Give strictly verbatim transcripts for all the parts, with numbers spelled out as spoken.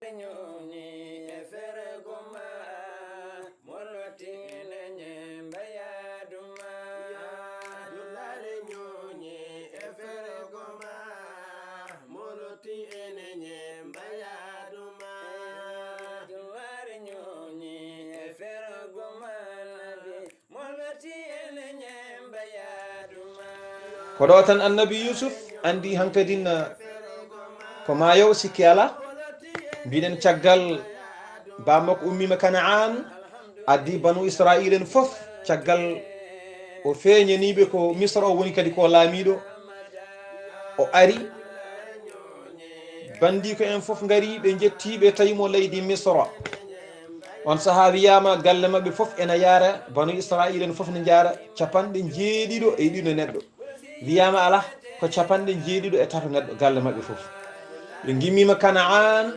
Ñooñi e fergo ma, moloti ene ñemba yaaduma. Dullare ñooñi e fergo ma, moloti ene ñemba yaaduma. Dullare ñooñi e fergo ma, nabi. Ko ɗo tan annabi Yusuf anndi hankadin, eh, ko maayo, sikki alaa. Mbiɗen caggal baa makko ummiima Kana'an, addi banu Israa'iila en fof, caggal o feeñaniiɓe ko Misra, o woni kadi ko laamiiɗo. O ari, banndiiko en fof ngari, ɓe njetti, ɓe tawi mo leydi Misra. On sahaa wiyaama galle maɓɓe fof ena yaara, banu Israa'iila en fof ne njaara capanɗe jeeɗiɗo e ɗiɗo neɗɗo. Wiyaama alaa, ko capanɗe jeeɗiɗo e tato neɗɗo galle maɓɓe fof. Ɓe ngimmiima Kana'an,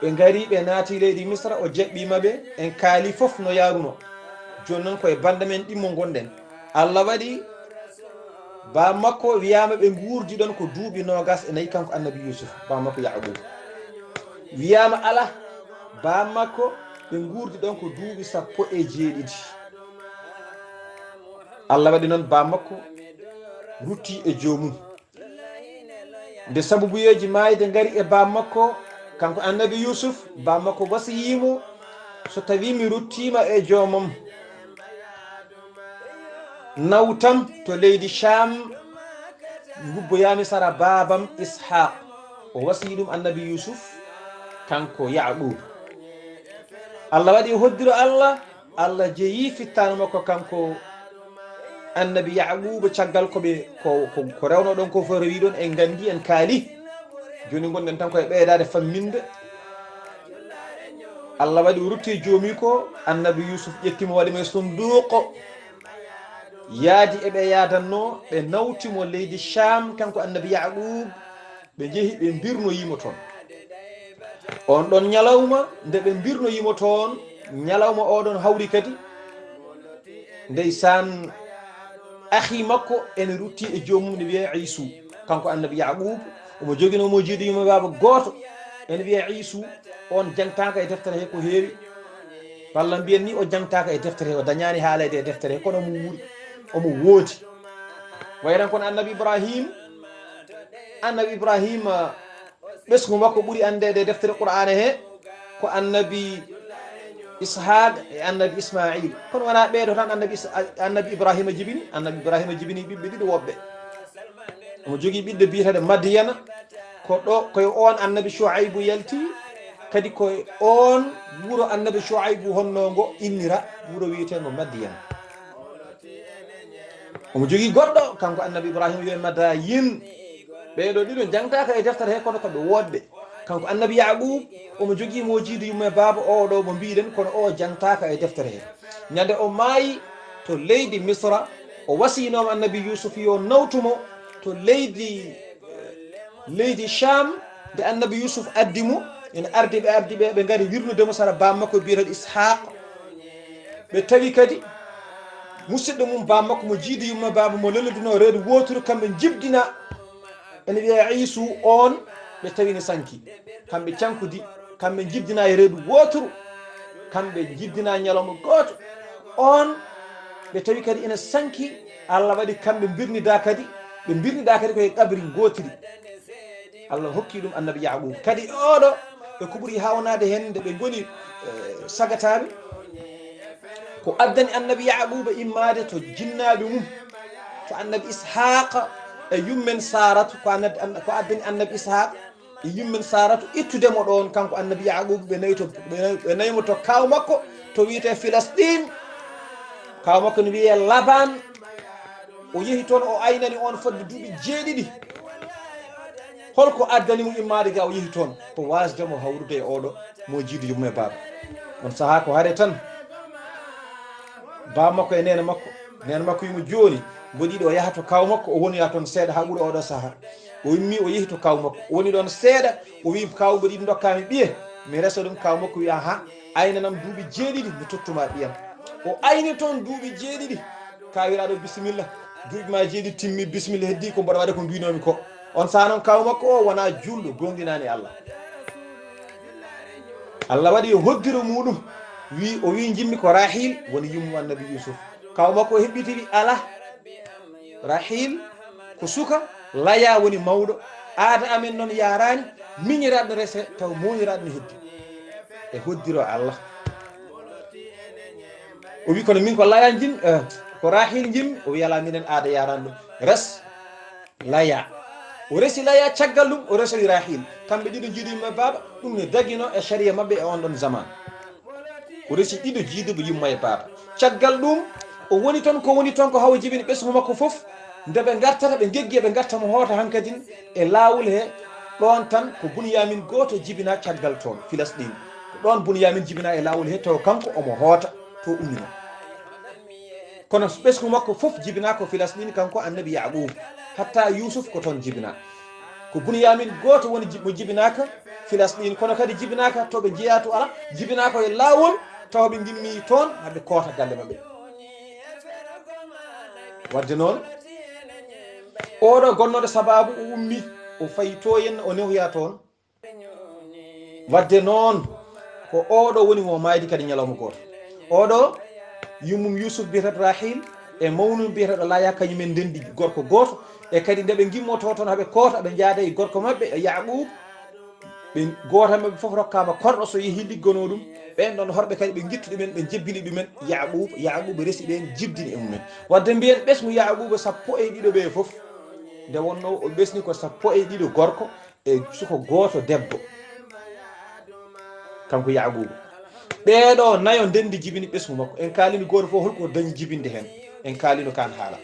ɓe ngari, ɓe naati leydi Misra, o jaɓɓiima ɓe, en kaali fof no yaarunoo. Jooni noon ko e bannda men ɗimmo ngonɗen. Allah waɗi baa makko wiyaama ɓe nguurdi ɗon ko duuɓi noogas e nayi, kanko annabi Yusuf, baa makko Yaquub. Wiyaama alaa, baa makko ɓe nguurdi ɗon ko duuɓi sappo e jeeɗiɗi. Allah waɗi noon baa makko rutti e joomum. Nde sababuyeeji maayde ngari e baa makko, kanko annabi Yusuf, baa makko wasiyii mo, so tawii mi ruttiima e joomam, nawtam to leydi Sham, ngubboyaa mi sara baabam Ishaq. O wasiyii ɗum annabi Yusuf, kanko Yaquub. Allah waɗi o hoddiro Allah, Allah jeyi fittaandu makko kanko annabi Yaquuba, caggal ko ɓe, ko, ko, ko rewno ɗon ko fof rewi ɗon, en nganndi, en kaali. Jooni ngonɗen tan ko e ɓeydaade famminde. Allah waɗi o rutti e joomi ko, annabi Yusuf ƴetti mo waɗi mo e sunduuqo. Yaadi e ɓe yaadanno, ɓe nawti mo leydi Sham, kanko annabi Yaquub. Ɓe njehi, ɓe mbirnoyii mo toon. On ɗon ñalawma, nde ɓe mbirnoyii mo toon, ñalawma o ɗon hawri kadi. Ndeysaan, ahi makko ene rutti e joomum, ne wiyee Iisu. Kanko annabi Yaquub, omo joginoo mo jiido yumma baaba gooto, ene wiyee Iisu. On jangtaaka e deftere he ko heewi. Walla mbiyen ni, o jangtaaka e deftere he, o dañaani haaleede e deftere he, kono omo wuuri, omo woodi. Wayran kono annabi Ibrahim, annabi Ibrahim, ah, ɓesngu makko ɓuri anndeede e deftere Qur'aana he, ko annabi Ishaq e annabi Ismail. Kono wonaa ɓeeɗo tan annabi Is-, annabi Ibrahima jibini, annabi Ibrahima jibini ɓiɓɓe ɗiɗo woɓɓe. Omo jogii ɓiɗɗo biyeteeɗo Madiyana, ko ɗo, ko e oon annabi Shuaybu yalti, kadi ko e oon wuro annabi Shuaybu honno ngo innira, wuro wiyeteengo Madiyana. Omo jogii goɗɗo, kanko annabi Ibrahima wiyee Madayin. Ɓee ɗoo ɗiɗo jangtaaka e deftere he, kono ko ɓe woodɓe. Kanko annabi Yaquub, omo jogii mo jiido yumma e baaba, oo ɗoo mo mbiiɗen, kono o jangtaaka e deftere he. Ñande o maayi to leydi Misra, o wasiyinooma annabi Yusuf yo nawtu mo to leydi, leydi Sham. Nde annabi Yusuf addi mo, ene ardi ɓe, ardi ɓe, ɓe ngari wirnude mo sara baa makko biyeteeɗo Ishaq. Ɓe tawi kadi musidɗo mum baa makko mo jiido yumma baaba mo lelodunoo reedu wooturu, kamɓe njibdina. Ene wiyee Iisu on, ɓe tawi ne sanki. Kamɓe cankudi, kamɓe njibdina e reedu wooturu. Kamɓe njibdina ñalawma gooto. On, ɓe tawi kadi ene sanki. Allah waɗi kamɓe mbirnidaa kadi, ɓe mbirnidaa kadi ko e qabri ngootiri. Allah hokki ɗum annabi Yaquub. Kadi oɗo, ɓe ko ɓuri hawnaade heen nde ɓe ngoni, eh, sagataaɓe. Ko addani annabi Yaquuba immaade to jinnaaɓe mum, to annabi Ishaaq e yummen Saaratu, ko annabi, an-, ko addani annabi Ishaaq e yummen Saaratu ittude mo ɗoon, kanko annabi Yaquuba, ɓe nayi to, ɓe nayi, ɓe nayi mo to kaaw makko, to wiyetee Filistin. Kaaw makko ne wiyee Laban. O yehi toon, o aynani oon fodde duuɓi jeeɗiɗi. Holko addani mo immaade ga, o yehi toon? Ko waasde mo hawrude e oɗo mo jiido yumma e baaba. On sahaa ko hare tan. Baaba makko e neene makko. Neene makko wimo jooni, mboɗo yiɗi o yaha to kaaw makko, o wonoya toon seeɗa haa ɓura oɗo sahaa. O immi, o yehi to kaaw makko. O woni ɗoon seeɗa, o wi, "Kaaw, mboɗo yiɗi ndokkaa mi ɓiye." Mi resa ɗum, kaaw makko wi, "Aha, aynanam duuɓi jeeɗiɗi, mi tottuma ɓiyam." O ayni toon duuɓi jeeɗiɗi. Kaawiraaɗo, bisimilla. Duuɓi ma jeeɗiɗi timmi, bisimilla, heddii ko mboɗo waɗa ko mbiinoomi ko. On sahaa noon, kaaw makko o wonaa juulɗo, goonɗinaani Allah. Allah waɗi yo hoddiro muɗum. Wi o wi jimmi ko Rahil woni yummu annabi Yusuf. Kaw makko o heɓɓiti wi ala. Rahil ko suka, Laya woni mawɗo. Aada amen noon yaaraani, miñiraaɗo rese taw mooniraaɗo no heddi. E hoddiro Allah. O wi kono min ko Laya jim, eh, ko Rahil jim, o wi ala minen aada yaaraani ɗum. Res Laya. O resi Laya caggal ɗum, o resoyi Rahil. Kamɓe ɗiɗo jiiduɓe baaba, ɗum ne dagino e sharia maɓɓe e on ɗon zaman. O resi ɗiɗo jiiduɓe yumma e baaba. Caggal ɗum, o woni toon ko woni toon ko hawa jibini ɓesngu makko fof. Nde ɓe ngartata, ɓe geggi, ɓe ngarta mo hoota hankadin e laawol he. Ɗoon tan ko Bunyamin gooto jibina caggal toon, Filasɗin. Ko ɗoon Bunyamin jibina e laawol he, taw kanko omo hoota to ummino. Kono ɓesngu makko fof jibina ko Filasɗin, kanko annabi Yaqub. Hatta Yusuf ko toon jibina. Ko Bunyamin gooto woni ji-, mo jibinaaka Filasɗin, kono kadi jibinaaka to ɓe njeyaa to ala, jibinaaka e laawol, tawa ɓe ngimmi toon, haɓe koota galle maɓɓe. Wadde noon, oɗo gonnooɗo sababu o ummi, o fayi to henna, o nehoya toon. Wadde noon, ko oɗo woni mo maaydi kadi ñalawma gooto. Oɗo, yummum Yusuf biyeteeɗo Rahil, e mawnum biyeteeɗo Laya, kañumen ndendi gorko gooto. E kadi nde ɓe ngimmoto toon, haɓe koota, ɓe njaada e gorko maɓɓe, e Yaqub. Ɓe gooto maɓɓe fof rokkaama korɗo so yehi liggonoo ɗum. Ɓeen ɗoon horɓe kadi ɓe ngittu ɗumen, ɓe njebbini ɗumen Yaqub. Yaqub resi ɓeen, jibdini e mumen. Wadde mbiyen ɓesngu Yaqub sappo e ɗiɗo ɓe fof. Nde wonnoo o ɓesni ko sappo e ɗiɗo gorko e suko gooto debbo. Kanko Yaqub. Ɓeeɗo nayo ndendi jibini ɓesngu makko. En kaalino gooto fof holko dañi jibinde heen. En kaalino kaan haala.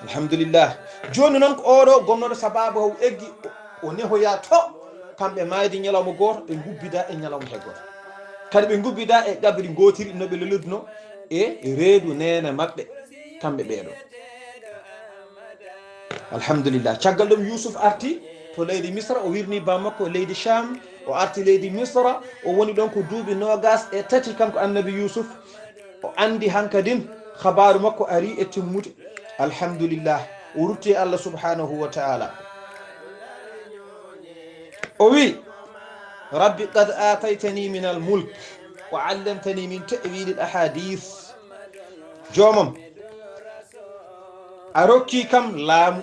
Alhamdulillah. Jooni noon ko oɗo gonnooɗo sababu haw eggi, o, o nehoya to. Kamɓe maayde ñalawma gooto, ɓe ngubbida e ñalawma he gooto. Kadi ɓe ngubbida e qabri ngootiri no ɓe lelirduno e reedu neene maɓɓe, kamɓe ɓeeɗo. Alhamdulillah. Caggal ɗum Yusuf arti to leydi Misra, o wirni ba makko leydi Sham, o arti leydi Misra, o woni ɗon ko duuɓi noogas e tati kanko annabi Yusuf. O anndi hankadin, habaaru makko ari e timmude. Alhamdulillah. O rutti e Allah subhanahu wa ta'ala. O wi, "Rabbi qad aataytani min al mulk, wa allamtani min ta'wil al ahadith." Joomam, a rokki kam laamu,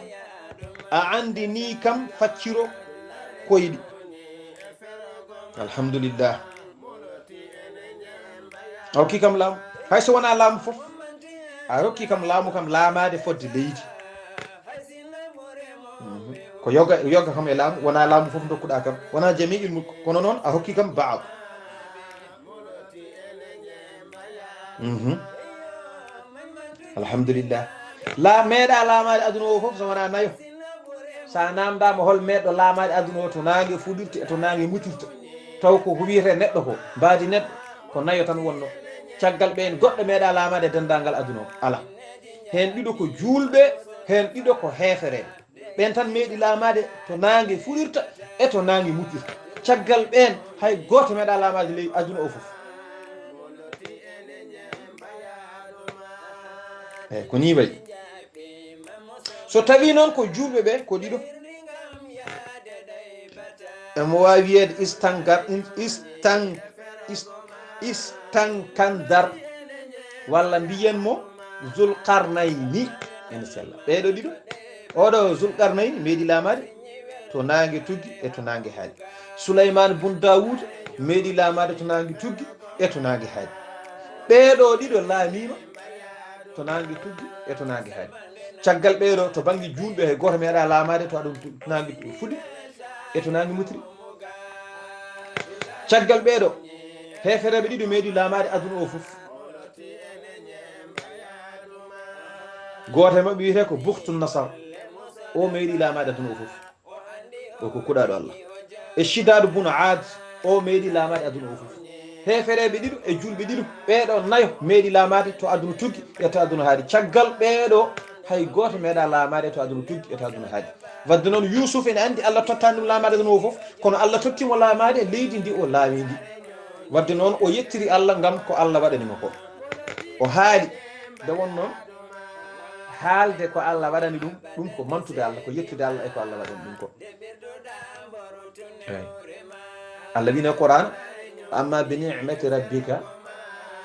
a anndini kam facciro koyɗi. Alhamdulillah. A rokki kam laamu. Hay so wonaa laamu fof, a rokki kam laamu kam laamaade fodde leydi. Mhm. Ko yoga, yoga kam e laamu, wonaa laamu fof ndokkuɗaa kam. Wonaa jami'il mulk, kono noon a rokki kam ba'd. Mhm. Alhamdulillah. La, meeɗa laamaade aduna o fof so wonaa nayo. So a naamndaama hol meeɗɗo laamaade aduna o, to naange fuɗirta e to naange mutirta, taw ko ko wiyetee neɗɗo ko, mbaadi neɗɗo, ko nayo tan wonno. Caggal ɓeen goɗɗo meeɗa laamaade denndaangal aduna o, alaa. Heen ɗiɗo ko juulɓe, heen ɗiɗo ko heefereeɓe. Ɓeen tan meeɗi laamaade to naange fuɗirta e to naange mutirta. Caggal ɓeen, hay gooto meeɗa laamaade ley aduna o fof. Eey, ko nii wayi. So tawii noon ko juulɓe ɓe, ko ɗiɗo. Emo waawi wiyeede Istangar-, Istan-, Is-, Istankandar, walla mbiyen mo Zulqarnayni. Ene sella. Ɓeeɗo ɗiɗo. Oɗo Zulqarnayni meeɗi laamaade to naange tuggi e to naange haaɗi. Suleymaan bun Daawuud meeɗi laamaade to naange tuggi e to naange haaɗi. Ɓeeɗo ɗiɗo laamiima to naange tuggi e to naange haaɗi. Caggal ɓeeɗo, to bannge juulɓe, hay gooto meeɗaa laamaade to aduna tu-, to naange fuɗi e to naange mutri. Caggal ɓeeɗo, heefereeɓe ɗiɗo meeɗi laamaade aduna o fof. Gooto e maɓɓe wiyetee ko Buxtu Nasar. O meeɗi laamaade aduna o fof. O ko kuɗaaɗo Allah. E Shidaadu bun Aad, o meeɗi laamaade aduna o fof. Heefereeɓe ɗiɗo e juulɓe ɗiɗo, ɓeeɗo nayo meeɗi laamaade to aduna tuggi e to aduna haaɗi. Caggal ɓeeɗo, hay gooto meeɗaa laamaade to aduna tuggi e to aduna haaɗi. Wadde noon, Yuusuf ene anndi Allah tottaani ɗum laamaade aduna o fof, kono Allah totti mo laamaade leydi ndi o laami ndi. Wadde noon, o yettiri Allah ngam ko Allah waɗani mo ko. O haali, nde wonnoo haalde ko Allah waɗani ɗum, ɗum ko mantude Allah, ko yettude Allah e ko Allah waɗani ɗum ko. Eey. Allah wina Qur'an, "Amma bi ni'mati rabbika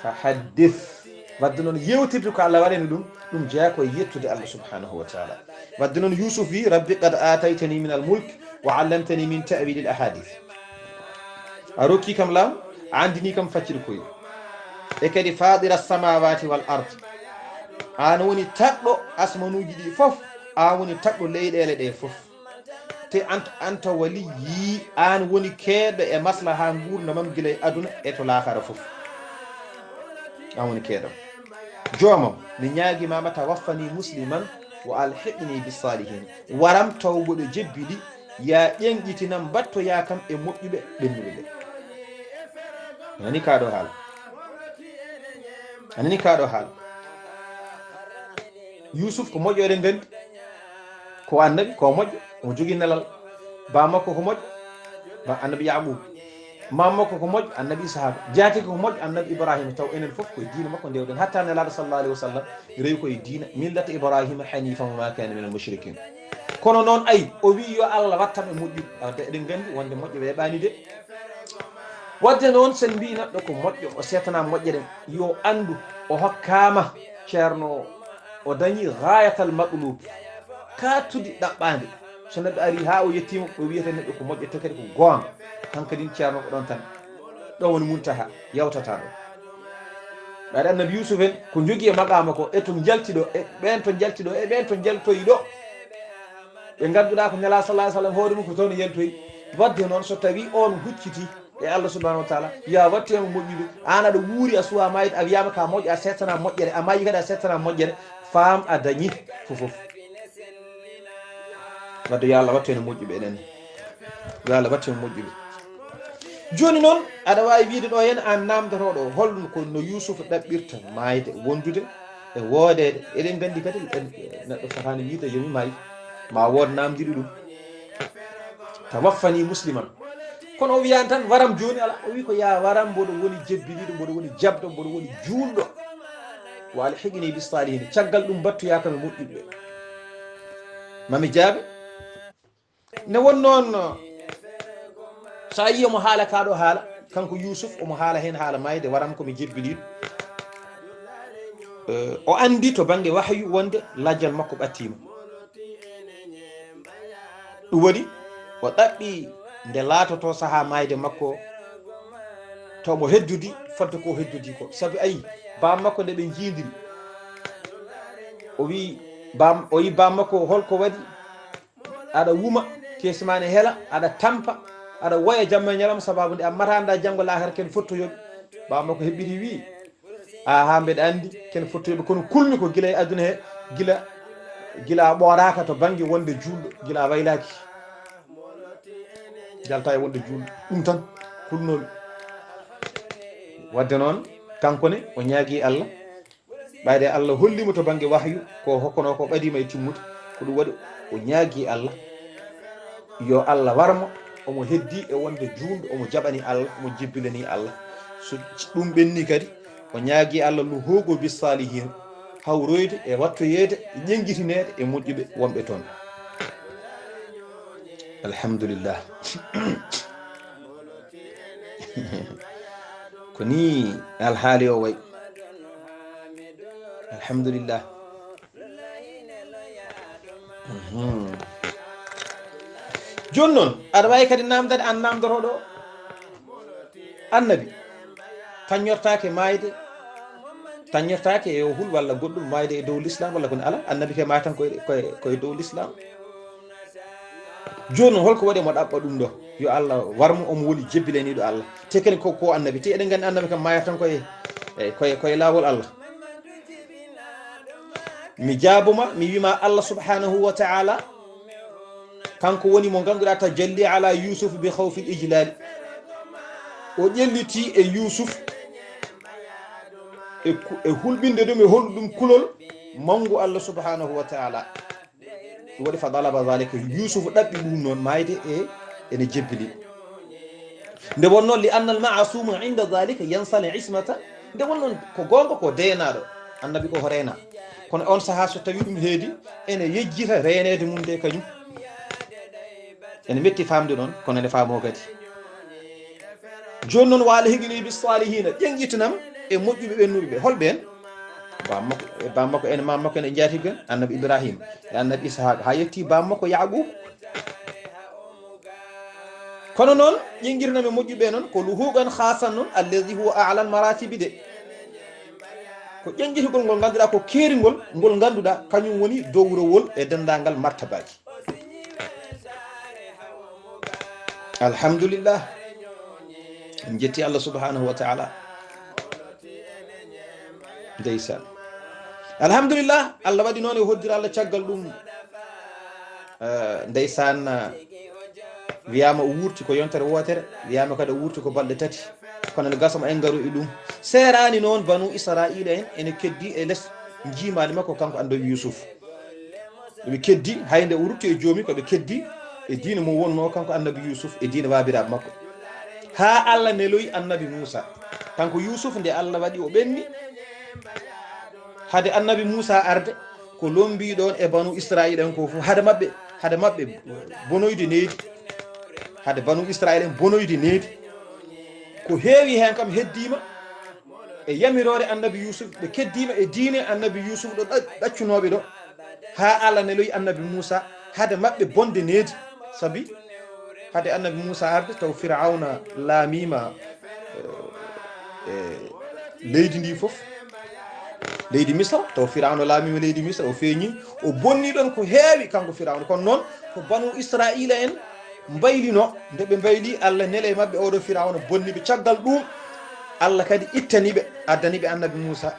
fa haddith." Wadde noon, yewtirde ko Allah waɗani ɗum, ɗum jeyaa ko e yettude Allah subhanahu wa taala. Wadde noon, Yusuf wi, "Rabbi qad aataytani min al mulk wa allamtani min ta'wili al ahadith." A rokki kam laam, a anndini kam facciri koy. E kadi faatira samawati wal ard. Aan woni taƴɗo asmanuuji ɗi fof, aan woni taƴɗo leyɗeele ɗe fof. Te anta, anta wali yii, aan woni keeɗo e maslaha nguurndamam gila e aduna e to laakara fof. Aan woni keeɗo. Joomam, mi ñaagi ma, ma tawaffani musliman wa alhiqni bis salihin. Waram taw mboɗo jebbili, ya ƴeŋƴitinam, mbattoya kam e moƴƴuɓe ɓennuɓe ɓe. A nani kaa ɗo haala? A nani kaa ɗo haala? Yusuf ko moƴƴo, eɗen nganndi. Ko annabi, ko moƴƴo, omo jogii nelal. Ba makko ko moƴƴo, ba annabi Yaqub. Maam makko ko moƴƴo, annabi Isaaqa. Jaatigi ko moƴƴo, annabi Ibrahima. Taw enen fof ko e diina makko ndewɗen. Hatta Nelaaɗo sallallahu alayhi wa sallam rewi ko e diina millata Ibrahima hanifan wa ma kana minal mushrikin. Kono noon, ay, o wi yo Allah wattam e moƴƴuɓe. Wadde eɗen nganndi wonde moƴƴo weeɓaani de. Wadde noon, sen mbii neɗɗo ko moƴƴo, o seetana moƴƴere, yo anndu o hokkaama ceerno, o dañi gaayatal maqluub, kaatudi ɗaɓɓaandi. So neɗɗo arii haa o yettiima, o wiyata neɗɗo ko moƴƴo, te kadi ko goonga. Hankadin ceerno ko ɗoon tan. Ɗo woni muntaha, yawtata ɗo. Ɓayde annabi Yusuf en, ko jogii e maqaama ko, e to njalti ɗo, e ɓeen to njalti ɗo, e ɓeen to njaltoyi ɗo. Ɓe ngannduɗaa ko Nelaaɗo sallallahu alayhi wa sallam hoore mum ko toon yaltoyi. Wadde noon, so tawii oon hucciti e Allah subhanahu wa taala, yo a wattu e moƴƴude. Aan aɗa wuuri, a suwaa maayde, a wiyaama ka moƴƴo, a seetana moƴƴere, a maayi kadi a seetana moƴƴere, faam a dañi fof fof. Wadde yo Allah wattu en moƴƴuɓe enen. Yo Allah wattu en moƴƴuɓe. Jooni noon, aɗa waawi wiyde ɗo heen, aan naamndotooɗo, hol ko no Yuusuf ɗaɓɓirta maayde, wondude e woodeede? Eɗen nganndi kadi, en, neɗɗo fotaani wiyde yo mi maay, ma wood naamndiiɗo ɗum. "Tawaffani musliman." Kono o wiyaani tan, "Waram jooni," alaa. O wi ko, "Ya waram, mboɗo woni jebbiliiɗo, mboɗo woni jaɓɗo, mboɗo woni juulɗo." "Wa alhiqni bis salihin." Caggal ɗum, mbattoya kam e moƴƴuɓe. Mami jaabe. Nde won noon, so a yii omo haala kaa ɗo haala, kanko Yuusuf, omo haala heen haala maayde, "Waram ko mi jebbiliiɗo." Eh, o anndi to bannge wahyu wonde lajjal makko ɓattiima. Ɗum waɗi o ɗaɓɓi nde laatotoo sahaa maayde makko, to mo heddudi fodde ko heddudi ko. Sabi ayi, baam makko nde ɓe njiidiri, o wi baam, o yi baam makko, "Hol ko waɗi? Aɗa wuma, keesi ma ne hela, aɗa tampa, aɗa woya jamma e ñalawma, sababu nde a mata annda janngo laakara ken fottoyooɓe." Baam makko heɓɓiti wi, "Aha, mbeɗa anndi ken fottoyɓe, kono kulmi ko gila e aduna he, gila, gila a ɓooraaka to bannge wonde juulɗo, gila a waylaaki, jalta e wonde juulɗo. Ɗum tan kulnomi." Wadde noon, kanko ne, o ñaagi Allah, ɓayde Allah holliimo to bannge wahyu, ko hokkonoo ko ɓadiima e timmude, ko ɗum waɗi o ñaagi Allah, yo Allah war mo, omo heddii e wonde juulɗo, omo jaɓani Allah, omo jebbilanii Allah. So ɗum ɓenni kadi, o ñaagi Allah no hoogo bis salihin, hawroyde e wattoyeede, e ƴeŋgitineede e moƴƴuɓe wonɓe toon. Alhamdulillah. Ko ni alhaali o wayi. Alhamdulillah. Mhm. Jooni noon, aɗa waawi kadi naamndade, aan naamndotooɗo annabi, taññortaake maayde, taññortaake e o hul walla goɗɗum, maayde e dow lislaam walla ko ne, alaa, annabi ke maaytan koye, koye, koye dow lislaam. Jooni noon, holko waɗi mo ɗaɓɓa ɗum ɗo? Yo Allah war mo, omo woni jebbilaniiɗo Allah. Te kadi ko, ko annabi. Te eɗen nganndi annabi kam maayata tan koye, e, koye, koye laawol Allah. Mi jaabuma, mi wima Allah subhanahu wa ta'ala, kanko woni mo ngannduɗaa tajalli ala Yusuf bi khawfil ijlali. O ƴelliti e Yusuf e ku-, e hulɓinde ɗum e holɗum kulol manngu Allah subhanahu wa ta'ala. Ɗum waɗi fa dalaba zalika, Yuusuf ɗaɓɓi ɗum noon maayde e ene jebbili. Nde wonnoo li annal ma'asuuma inda zalika yansal ismata, nde wonnoo ko goonga ko deenaaɗo, annabi ko ko reenaa. Kono on sahaa so tawii ɗum heedi, ene yejjita reeneede mum nde kañum. Ene metti faamde noon, kono ene faamoo kadi. Jooni noon, wa alhiqni bis salihina, ƴeŋƴitinam e moƴƴuɓe ɓennuɓe ɓe. Holɓe en? Bammakko, e bammakko en, mammakko en, e njaatigel annabi Ibrahima, e annabi Isaaqa, haa yetti bammakko Yaquba. Kono noon, ƴeŋƴitinam e moƴƴuɓe noon, ko luhuqan khasan noon, allazi huwa a'la al maratibi de. Ko ƴeŋƴitugol ngol ngannduɗaa ko keeringol, ngol ngannduɗaa kañum woni dowrowol e denndaangal martabaaji. Alhamdulillah. En njetti Allah subhanahu wa ta'ala. Ndeysaan. Alhamdulillah, Allah waɗi noon e hoddira Allah caggal ɗum. Eh, ndeysaan, eh, wiyaama o wuurti ko yontere wootere, wiyaama kadi o wuurti ko balɗe tati. Kono ne gasa ma en ngaru e ɗum. Seeraani noon banu Israa'iila en ene keddi e les njiimaandi makko kanko annabi Yuusuf. Ɓe keddi, hay nde o rutti e joomi, ko ɓe keddi e diine mo wonnoo kanko annabi Yuusuf e diine baabiraaɓe makko. Haa Allah neloyi annabi Muusa. Kanko Yuusuf, nde Allah waɗi o ɓenni, hade annabi Muusa arde, ko lombii ɗoon e banu Israa'iila en ko fof, hade maɓɓe, hade maɓɓe bonoyde needi. Hade banu Israa'iila en bonoyde needi. Ko heewi heen kam heddiima e yamiroore annabi Yuusuf, ɓe keddiima e diine annabi Yuusuf ɗo ɗa-, ɗaccunooɓe ɗo, haa Allah neloyi annabi Muusa, hade maɓɓe bonde needi. Sabi hade annabi Muusa arde, taw Firawna laamiima, eh, e leydi ndi fof, leydi Misra, taw Firawna laamiima leydi Misra, o feeñi, o bonni ɗon ko heewi kanko Firawna. Kono noon, ko banu Israa'iila en mbaylino, nde ɓe mbayli, Allah neli e maɓɓe oɗo Firawna, bonni ɓe. Caggal ɗum, Allah kadi ittani ɓe, addani ɓe annabi Muusa.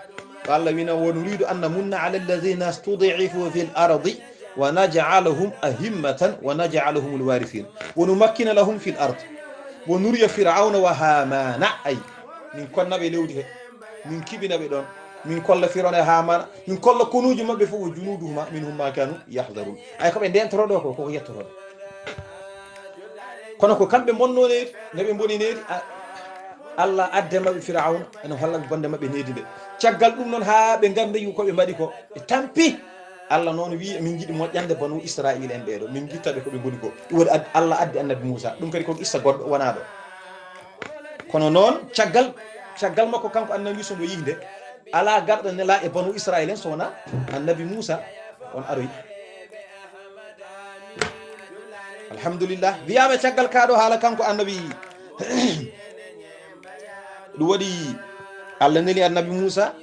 Ko Allah wina, "Wa nuridu an namunna ala alladhina stud'ifu fil ardi wa naj'alahum a'immatan wa naj'alahumul warithin wa numakkina lahum fil ard wa nuriya Fir'auna wa Hamana." Ay, min konna ɓe lewdi he, min kiɓina ɓe ɗon, min kolla Firawna e Hamana, min kolla konuuji maɓɓe fof, "wa junuduhuma minhum ma kanu yahdharun." Ay, ko ɓe ndentoro ɗo ko, koko yettoro ɗo. Kono ko kamɓe mbonno needi, nde ɓe mboni needi, a-, Allah adde maɓɓe Firawna, ene holla ɓe bonde maɓɓe needi nde. Caggal ɗum noon, haa ɓe ngannda ko ɓe mbaɗi ko, ɓe tampi. Allah noon wi'i, "Min njiɗi moƴƴande banu Israa'iila en ɓeeɗo, min ngitta ɓe ko ɓe ngoni ko." Ɗum waɗi ad-, Allah addi annabi Muusa. Ɗum kadi ko qissa goɗɗo, wonaa ɗo. Kono noon, caggal, caggal makko kanko annabi Yuusuf, o yi'i nde alaa garɗo nelaa e banu Israa'iila en so wonaa annabi Muusa on aroyi. Alhamdulillah. Wiyaama caggal kaa ɗo haala kanko annabi. Ɗum waɗi Allah neli annabi Muusa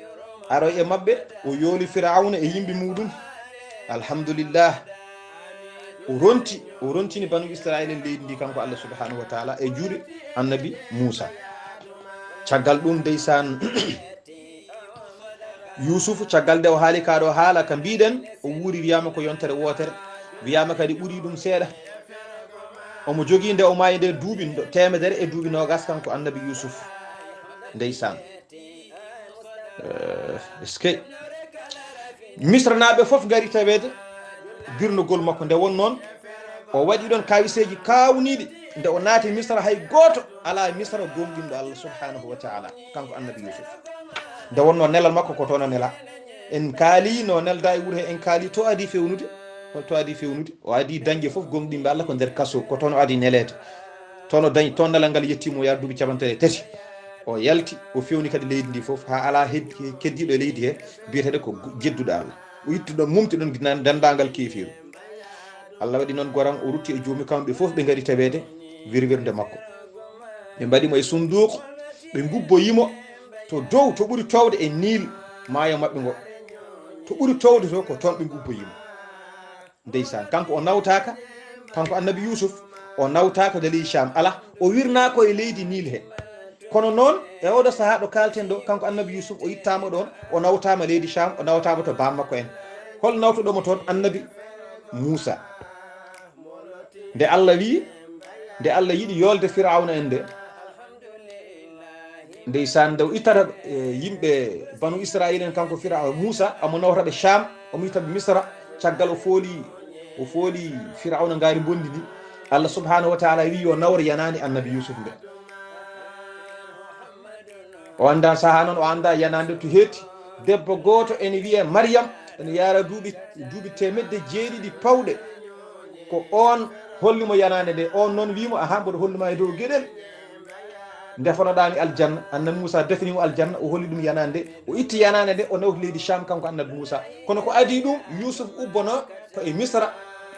aroy e maɓɓe, o yooli Firawna e yimɓe muɗum. Alhamdulillah. O ronti, o rontini banu Israa'iila en leydi ndi kanko Allah subhanahu wa ta'ala e juuɗe annabi Muusa. Caggal ɗum, ndeysaan, Yuusufu, caggal nde o haali kaa ɗo haala ka mbiɗen, o wuuri, wiyaama ko yontere wootere, wiyaama kadi ɓuri ɗum seeɗa. Omo jogii nde o maayi nde duuɓi no-, teemedere e duuɓi noogas kanko annabi Yuusuf. Ndeysaan. Eh, est-ce que Misranaaɓe fof ngari taweede birnogol makko. Nde won noon, o waɗi ɗon kaawiseeji kaawniiɗi. Nde o naati Misra, hay gooto alaa Misra gomɗinɗo Allah subhanahu wa ta'ala, kanko annabi Yuusuf. Nde wonnoo nelal makko ko toon o nelaa. En kaalii no neldaa e wuro he, en kaalii to adii fewnude, to adii fewnude. O adii dañde fof gomɗinɓe Allah ko nder kaso, ko toon o adii neleede. Toon o dañi, toon nelal ngal yettii mo yaa duuɓi capanɗe tati. O yalti, o fewni kadi leydi ndi fof, haa alaa hed-, keddiiɗo e leydi he, biyeteeɗo ko jedduɗo Allah. O itti ɗon, mumti ɗon nan-, denndaangal keefiiru. Allah waɗi noon goram, o rutti e joomi kamɓe fof, ɓe ngari taweede wirwirnde makko. Ɓe mbaɗi mo e sunduuq, ɓe ngubboyi mo to dow, to ɓuri toowde e Niil, maayo maɓɓe ngo. To ɓuri toowde to, ko toon ɓe ngubboyi mo. Ndeysaan, kanko o nawtaaka, kanko annabi Yuusuf, o nawtaaka nde leydi Caam. Alaa, o wirnaa ko e leydi Niil he. Kono noon, e oɗo sahaa ɗo kaalten ɗo, kanko annabi Yuusuf, o ittaama ɗoon, o nawtaama leydi Caam, o nawtaama to baam makko en. Hol nawtuɗo mo toon? Annabi Muusa. Nde Allah wi'i, nde Allah yiɗi yoolde Firawna en nde, ndeysaan, nde o ittata, e, yimɓe banu Israa'iila en, kanko Firawna, Muusa, omo nawta ɓe Caam, omo itta ɓe Misra, caggal o fooli, o fooli Firawna ngaari mbondi ndi, Allah subhanahu wa ta'ala wi'i yo nawre yanaande annabi Yuusuf nde. O anndaa sahaa noon, o anndaa yanaande to heetti. Debbo gooto ene wiyee Mariyam, ene yaara duuɓi, duuɓi teemedde jeeɗiɗi pawɗe. Ko oon holli mo yanaande nde, oon noon wi'i mo, "Ahaa, mboɗo holli ma e dow geɗel." Ndefonoɗaami aljanna. Annabi Muusa defini mo aljanna, o holli ɗum yanaande. O itti yanaande nde, o nawti leydi Sham, kanko annabi Muusa. Kono ko adii ɗum, Yuusuf ubbono ko e Misra,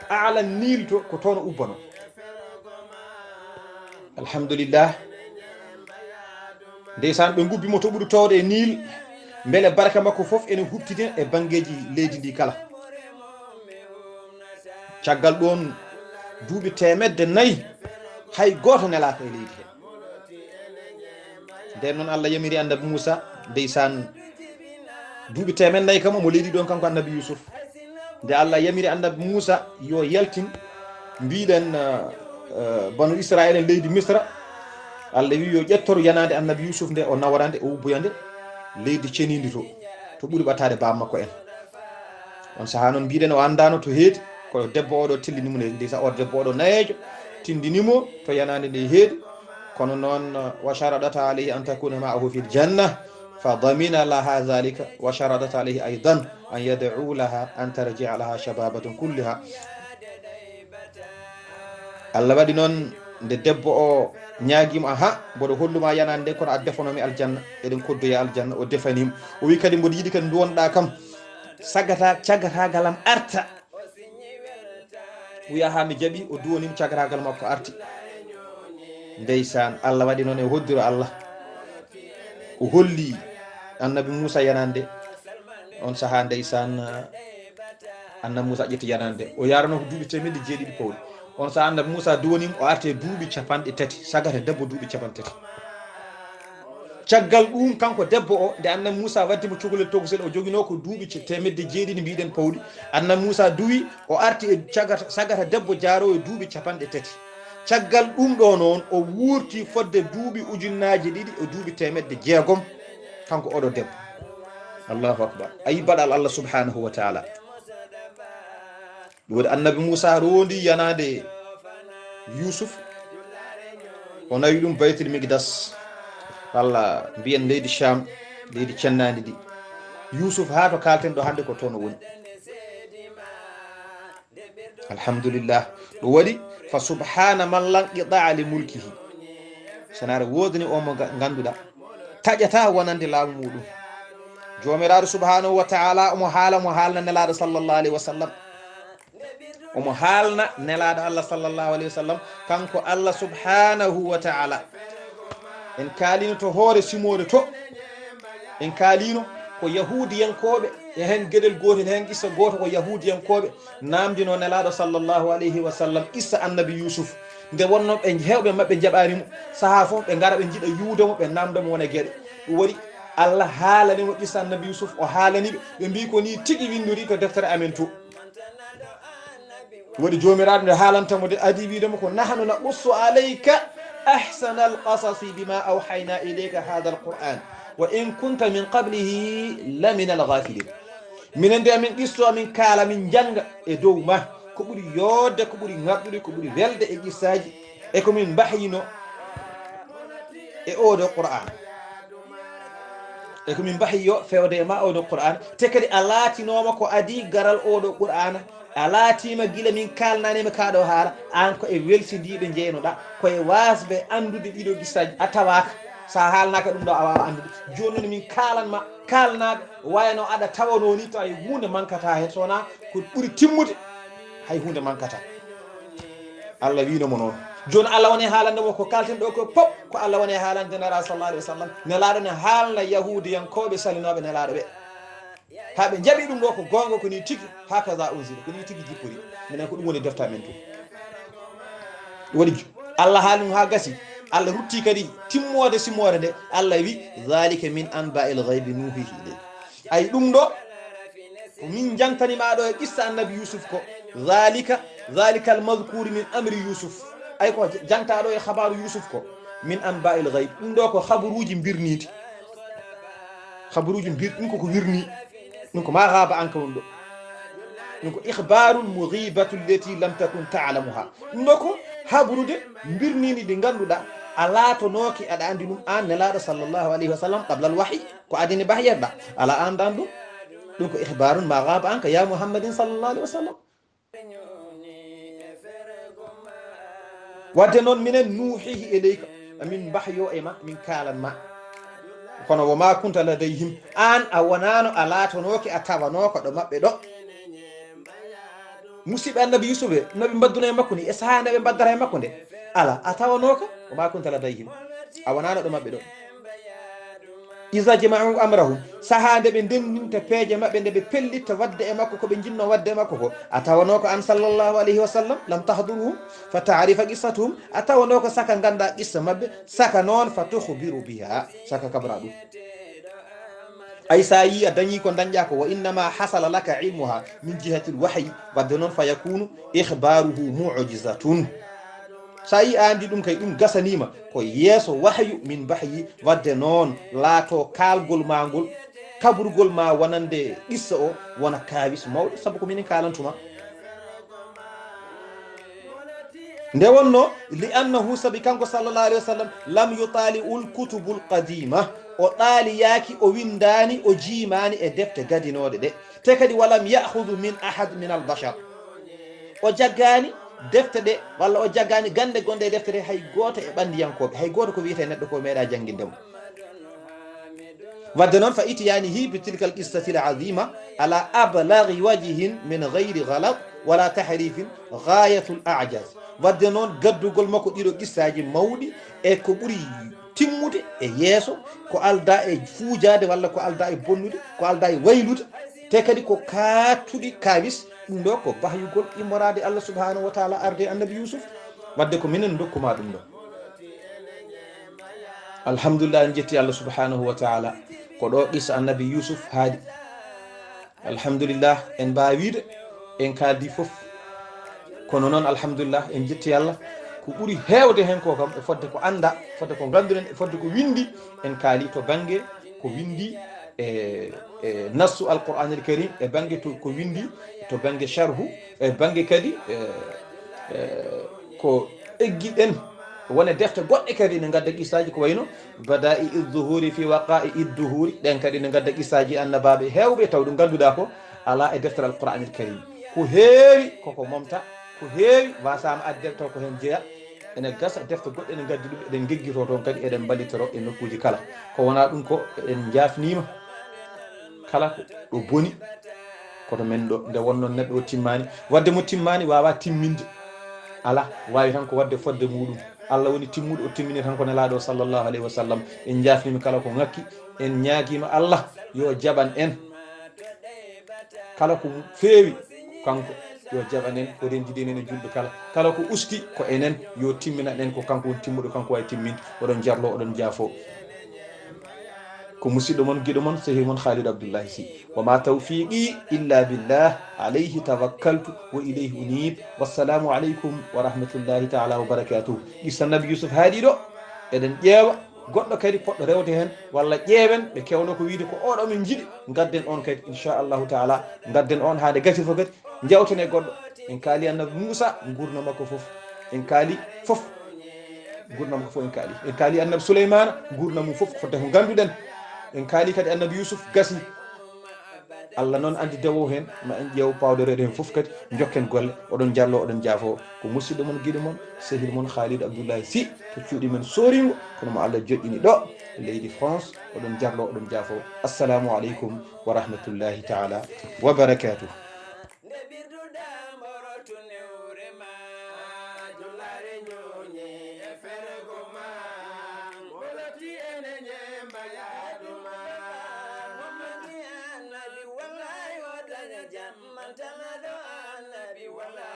aala Niil to, ko toon o ubbono. Alhamdulillah. Ndeysaan, ɓe ngubbi mo to ɓuri toowde e Niil, mbele barka makko fof ene huɓtine e banngeeji leydi ndi kala. Caggal ɗoon duuɓi teemedde nayi, hay gooto nelaaka e leydi he. Nden noon, Allah yamiri annabi Muusa, ndeysaan, duuɓi teemen nayi kam omo leydi ɗoon, kanko annabi Yuusuf. Nde Allah yamiri annabi Muusa yo yaltin, mbiɗen, eh, eh, banu Israel en leydi Misra, Allah wi yo ƴettor yanaande annabi Yuusuf nde, o nawora nde, o ubboya nde leydi ceniindi to, to ɓuri ɓataade baaba makko en. On sahaa noon mbiɗen o anndaano to heedi, ko debbo oɗo tellini mo nde, ndeysa o debbo oɗo nayeejo tindini mo to yanaande nde heedi. Kono noon, wa sharadata alayhi an takuna ma'ahu fil janna, fa damina laha dhalika, wa sharadata alayhi aydan an yad'u laha an tarji'a laha shababatan kulliha. Allah waɗi noon nde debbo o ñaagii mo, aha, mboɗo holluma yanaande nde, kono a defono mi aljanna, eɗen koddoya aljanna. O defani mo. O wi kadi, mboɗo yiɗi kadi nduwonɗa kam, sagata, cagataagal am arta. O wi, aha, mi jaɓi. O duwoni mo, cagataagal makko arti. Ndeysaan, Allah waɗi noon e hoddiro Allah. O holli annabi Muusa yanaande nde. On sahaa, ndeysaan, annabi Muusa ƴetti yanaande nde. O yaarano ko duuɓi teemedde jeeɗiɗi pawɗi. On sahaa, annabi Muusa duwoni mo, o arti e duuɓi capanɗe tati, sagata debbo duuɓi capanɗe tati. Caggal ɗum, kanko debbo o, nde annabi Muusa waddi mo cukalel tokosel, o joginoo ko duuɓi ce-, teemedde jeeɗiɗi, mbiɗen pawɗi. Annabi Muusa duwi, o arti e cagata, sagata debbo jaaroowo e duuɓi capanɗe tati. Caggal ɗum ɗo noon, o wuurti fodde duuɓi ujunnaaji ɗiɗi e duuɓi teemedde jeegom, kanko oɗo debbo. Allahu akbar. A yi baɗal Allah subhanahu wa ta'ala. Ɗum waɗi annabi Muusa rondi yanaande Yuusuf, o nawi ɗum Baytul Miqdas, walla mbiyen leydi Sham, leydi cennaandi ndi. Yuusuf, haa to kaalten ɗo hannde, ko toon o woni. Alhamdulillah. Ɗum waɗi, fa subhana man lanqita'a li mulkihi. Senaare woodani o mo ga-, ngannduɗaa, taƴata wonande laamu muɗum. Joomiraaɗo subhanahu wa ta'ala omo haala, omo haalna Nelaaɗo sallallahu alayhi wa sallam. Omo haalna Nelaaɗo Allah sallallahu alayhi wa sallam, kanko Allah subhanahu wa ta'ala. En kaalino to hoore simoore to. En kaalino ko Yahuudiyankooɓe, e heen geɗel gootel, heen qissa gooto ko Yahuudiyankooɓe naamndino Nelaaɗo sallallahu alayhi wa sallam qissa annabi Yuusuf. Nde wonnoo ɓe, heewɓe maɓɓe njaɓaani mo, sahaa fof ɓe ngara ɓe njiɗa yiwde mo, ɓe naamnda mo wona geɗe. Ɗum waɗi Allah haalani mo qissa annabi Yuusuf, o haalani ɓe, ɓe mbii ko nii tigi winndori to deftere amen to. Waɗi Joomiraaɗo nde haalanta mo de, adii wiide mo ko, "Nahnu naqussu alayka ahsanal qasasi bima awhayna ilayka hadal Qur'an, wa in kunta min qablihi lamina al-ghafilin." Minen de, amin qisso, amin kaala, amin njannga e dow ma ko ɓuri yooɗde, ko ɓuri ŋarɗude, ko ɓuri welde e qissaaji, e ko min mbahyino e oo ɗoo Qur'an. E ko min mbahi yo fewde e ma oo ɗoo Qur'an, te kadi a laatinooma ko adii garal oo ɗoo Qur'an, a laatiima gila min kaalnaniima kaa ɗoo haala, aan ko e welsindiiɓe njeynoɗaa, ko e waasɓe anndude ɗii ɗoo qissaaji a tawaaka. So a haalnaaka ɗum ɗoo, a waawaa anndude. Jooni noon min kaalan ma, kaalnaaɓe, wayno aɗa tawanoo nii, tawa hay huunde mankataa heen, so wonaa ko ɓuri timmude, hay huunde mankataa. Allah wiino mo noon. Jooni Allah woni haalande mo ko kaalten ɗoo ko pop, ko Allah woni haalande Nelaaɗo sallallahu alayhi wa sallam. Nelaaɗo ne haalna Yahuudiyankooɓe salinooɓe Nelaaɗo ɓe. Haa ɓe njaɓi ɗum ɗoo ko goonga, ko nii tigi, hakaza unzila, ko nii tigi jippori. Minen ko ɗum woni defte amen to. Ɗum waɗi Allah haali ɗum haa gasi. Allah rutti kadi timmoode simoore nde. Allah wi, "Zalika min anba'il ghaybi nuhihi ilayka." Ay ɗum ɗoo, ko min jantani ma ɗoo e qissa annabi Yuusuf ko, zalika, zalika al-mazkuru min amri Yuusuf. Ay ko janta ɗoo e khabaaru Yuusuf ko, min anba'il ghayb. Ɗum ɗoo ko khabaruuji mbirniiɗi. Khabaruuji mbir-, ɗum ko ko wirnii. Ɗum ko ma ghaba anka woni ɗoo. Ɗum ko ikhbarul mughibatu allati lam takun ta'lamuha. Ɗum ɗoo ko habrude mbirniiɗi ɗi ngannduɗaa a laatonooki aɗa anndi ɗum aan Nelaaɗo sallallahu alayhi wa sallam qabla al-wahyi. Ko adii ne bahyeɗa, alaa anndan ɗum. Ɗum ko ikhbarun ma ghaba anka ya Muhammadin sallallahu alayhi wa sallam. Wadde noon minen nuhihi ilayka. Amin mbahyo e ma, min kaalan ma. Kono wa ma kunta ladayhim, aan a wonaano, a laatonooke, a tawanooka ɗo maɓɓe ɗo. Musiɓɓe annabi Yusuf ɓe, no ɓe mbadduna e makko ni, e sahaa nde ɓe mbaddata e makko nde? Ala, a tawanooka, wa ma kunta ladayhim. A wonaano ɗo maɓɓe ɗo. Iza jama'u amrahum, sahaa nde ɓe ndenndinta peeje maɓɓe, nde ɓe pellitta waɗde e makko ko ɓe njinnoo waɗde e makko ko, a tawanooka aan sallallahu alayhi wa sallam, lam tahdurhum fa ta'rifa qissatuhum, a tawanooka saka nganndaa qissa maɓɓe, saka noon fa tukhbiru biha, saka kabra ɗum. Ay, so a yii a dañii ko dañƴaa ko, wa innama hasala laka ilmuha min jihatil wahyi, wadde noon fa yakunu ikhbaruhu mu'jizatun. So a yii a anndi ɗum kay, ɗum gasaniima ko yeeso wahyu min bahyi, wadde noon laato kaalgol maa ngol, kabrugol maa wonande qissa o wona kaawis mawɗo, sabu ko minen kaalantuma. Nde wonno, li annahu, sabi kanko sallallahu alayhi wa sallam, lam yutali'ul kutubul qadima, o ɗaaliyaaki, o winndaani, o jiimaani e defte gadinooɗe ɗe. Te kadi, walam ya'khudhu min ahad min al bashar, o jaggaani defte ɗe, walla o jaggaani gannde gonɗe e defte ɗe, hay gooto e ɓanndiyankooɓe, hay gooto ko wiyetee neɗɗo ko meeɗaa jannginde mo. Wadde noon, fa ityanihi bi tilkal qissati al azima ala ablaghi wajhin min ghayri ghalat wala tahrifin ghayatul a'jaz. Wadde noon, gaddugol makko ɗiɗo qissaaji mawɗi e ko ɓuri timmude e yeeso, ko aldaa e fuujaade walla ko aldaa e bonnude, ko aldaa e waylude, te kadi ko kaattuɗi kaawis, ɗum ɗo ko bahyugol immoraade Allah subhanahu wa taala arde annabi Yusuf. Wadde ko minen ndokkuma ɗum ɗo. Alhamdulillah, en jetti Allah subhanahu wa taala. Ko ɗo qissa annabi Yusuf haaɗi. Alhamdulillah, en mbaawi wiide en kaaldi fof. Kono noon, alhamdulillah, en jetti Allah. Ko ɓuri heewde heen ko kam, e fodde ko annda, fodde ko ngannduɗen, e fodde ko winndi, en kaali to bannge ko winndi e, e nassu Alqur'aanil Karim, e bannge to, ko winndi to bannge sharhu, e bannge kadi, e, e, ko eggiɗen, wone defte goɗɗe kadi ne ngadda qissaaji, ko wayno Bada'i Zuhuri fi Waqa'i Duhuri, ɗen kadi ne ngadda qissaaji annabaaɓe heewɓe, taw ɗum ngannduɗaa ko alaa e deftere Alqur'aanil Karim. Ko heewi koko momta, ko heewi wasaama adde, taw ko heen jeya. Ene gasa defte goɗɗe ene ngaddi ɗum, eɗen ngeggitoo toon kadi, eɗen mballitoro e nokkuuji kala. Ko wonaa ɗum ko eɗen njaafniima kala ko ɗo boni, kono men ɗo, nde wonno neɗɗo o timmaani. Wadde mo timmaani waawaa timminde. Alaa, waawi tan ko waɗde fodde muuɗum. Allah woni timmuɗo, o timmini tan ko Nelaaɗo o sallallahu alayhi wa sallam. En njaafniima kala ko ŋakki, en ñaagiima Allah yo jaɓan en. Kala ko feewi, kanko yo jaɓan en, o renndidin en e julɓe kala. Kala ko usti, ko enen, yo timminan en, ko kanko woni timmuɗo, kanko wawi timminde. Oɗon jarlo, oɗon jaafo. Ko musidɗo mon, giɗo mon, sehil mon Khalid Abdullahi Sy. Wa ma tawfiqi illa billah, alayhi tawakkaltu wa ilayhi unib. Wassalamu aleykum wa rahmatullahi taala wa barakatuh. Qissa Nabi Yusuf haaɗi ɗo, eɗen ƴeewa goɗɗo kadi poɗɗo rewde heen, walla ƴeewen ɓe kewno ko wiide ko oɗo min njiɗi, ngadden on kadi, inchallahu taala, ngadden on haa nde gasi fof kadi, njewten e goɗɗo. En kaali annabi Muusa, nguurndam makko fof. En kaali fof, nguurndam makko fof en kaali. En kaali annabi Suleymaana, nguurndam mum fof, ko fodde ko ngannduɗen. En kaali kadi annabi Yusuf, gasi. Allah noon anndi dewo heen, ma en ƴeew pawɗoreeɗo heen fof kadi, njokken golle. Oɗon jarlo, oɗon jaafo. Ko musidɗo mon, giɗo mon, sehil mon Khalid Abdullahi Sy, to cuuɗi men Sooringo, kono mo Allah joƴƴini ɗo e leydi France. Oɗon jarlo, oɗon jaafo. Assalamu aleykum wa rahmatullahi taala wa barakatuh. Nde birduɗa mborotu newre ma, jolare ñooñe e fergo ma, mboloti ene ñeemba yaadu ma. Muhammadi annabi, wallahi o daña jam, man tana ɗo annabi, wallahi.